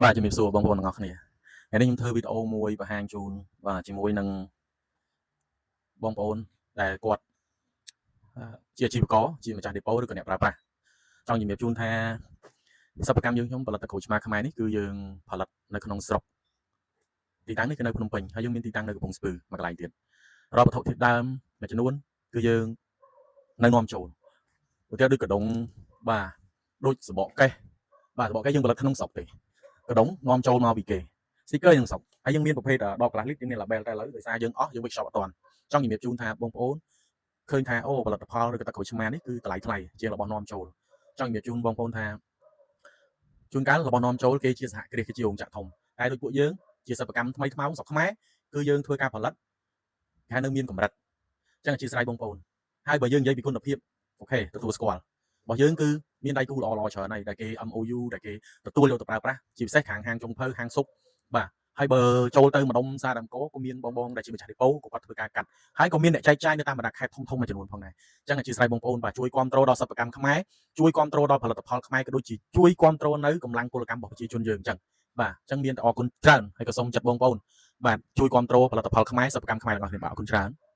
បាទជំរាបសួរបងប្អូនទាំងអស់គ្នាថ្ងៃនេះខ្ញុំធ្វើវីដេអូមួយបង្ហាញជូនបាទជាមួយនឹងបងប្អូនដែលគាត់ជាអាជីវករជាម្ចាស់ដេប៉ូឬក៏អ្នកប្រើប្រាស់ចង់ជំរាបជូនថាសិប្បកម្មយើងខ្ញុំផលិតទឹកក្រូចឆ្មាខ្មែរនេះគឺយើងផលិតនៅក្នុងស្រុកទីតាំងនេះគឺនៅភ្នំពេញហើយយើងមានទីតាំងនៅកំពង់ស្ពឺមួយកន្លែងទៀតរាល់វត្ថុធាតុដើមមួយចំនួនគឺយើងនៅនាំចូលឧទាហរណ៍ដូចកដុងបាទដូចសបកកេះបាទសបកកេះយើងផលិតក្នុងស្រុកទេកដុងនាំចូលមកពីគេ sticker យើងស្រុកហើយយើងមានប្រភេទដបកន្លះលីត្រយើងមាន label តែឥឡូវដោយសារយើងអស់យើង workshop អត់ទាន់ចង់ជំរាបជូនថាបងប្អូនឃើញថាអូផលិតផលឬក៏ទឹកក្រូចឆ្មានេះគឺតម្លៃថ្លៃជាងរបស់នាំចូលចង់ជំរាបជូនបងប្អូនថាជួនកាលរបស់នាំចូលគេជាសហគ្រាសគេជារោងចក្រធំតែដូចពួកយើងជាសិប្បកម្មថ្មីថ្មោងស្រុកខ្មែរគឺយើងធ្វើការផលិតគេនៅមានកម្រិតអញ្ចឹងអធិស្ឋានបងប្អូនហើយបើយើងនិយាយពីគុណភាព OK ទទួលស្គាល់របស់យើងគឺមានដៃគូល្អៗច្រើនហើយដែលគេ MOU ដែលគេទទួលយកទៅប្រើប្រាស់ជាពិសេសខាងហាងចុងភៅហាងស៊ុបបាទហើយបើចូលទៅម្ដុំសារដើមកោក៏មានបងបងដែលជាម្ចាស់ដេប៉ូក៏គាត់ធ្វើការកាត់ហើយក៏មានអ្នកចែកចាយនៅតាមបណ្ដាខេត្តធំៗមួយចំនួនផងដែរអញ្ចឹងអធិស្ឋានបងប្អូនបាទជួយគាំទ្រដល់សិប្បកម្មខ្មែរជួយគាំទ្រដល់ផលិតផលខ្មែរក៏ដូចជាជួយគាំទ្រនៅកម្លាំងពលកម្មរបស់ប្រជាជនយើងអញ្ចឹងបាទអញ្ចឹងមានតែអរគុណច្រើនហើយក៏សូមចិត្តបងប្អូនបាទជួយគាំទ្រផលិតផលខ្មែរសិប្បកម្មខ្មែរទាំងអស់គ្នាបាទអរគុណច្រើន។